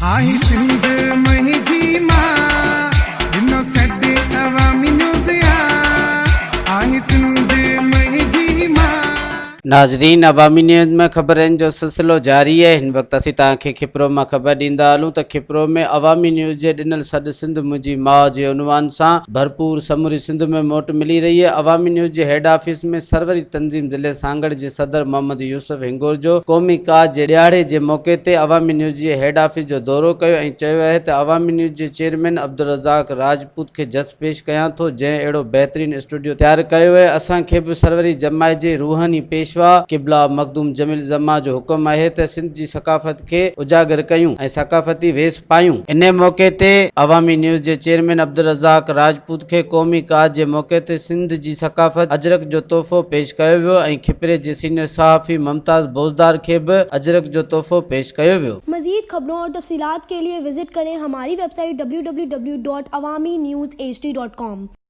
آهي سنڌ منهنجي مان، ڏنو سڏ عوامي نيوز آ، آهي سنڌ منهنجي مان. ناظرين عوامي نيوز ۾ خبرن جو سلسلو جاري آهي هن وقت اسين توهان کي کپرو مان خبر ڏيندا هلون ته کپرو ۾ عوامي نيوز جي ڏنل سڏ سنڌ منهنجي ماء جي عنوان سان ڀرپور سموري سنڌ ۾ موٽ ملي رهي آهي عوامي نيوز جي هيڊ آفيس ۾ سروري تنظيم ضلعي سانگهڙ جي صدر محمد يوسف هنگورجو قومي ڪاز جي ڏهاڙي جي موقعي تي عوامي نيوز جي هيڊ آفيس جو دورو ڪيو ۽ چيو آهي ته عوامي نيوز جي چيئرمين عبدالرزاق راجپوت کي جس پيش ڪيان ٿو جنهن اهڙو بهترين اسٽوڊيو تيار ڪيو آهي اسان کي به سروري جماعت جي روحاني پيشوا قبلا مخدوم جميل الزمان جو حڪم آهي ته سنڌ جي ثقافت کي اجاگر ڪيون ۽ ثقافتي ويس پايون. انهي موقعي تي عوامي نيوز جي چيئرمين عبدالرزاق راجپوت کي قومي ڪاز جي موقعي تي سنڌ جي ثقافت اجرڪ جو تحفو پيش ڪيو ويو ۽ کپري جي سينيئر صحافي ممتاز بوزدار کي به اجرڪ جو تحفو پيش ڪيو ويو. مزيد خبرون اور تفصيلات کے لئے وزٽ ڪرين ھماري web site www.awamiNewsHD.com.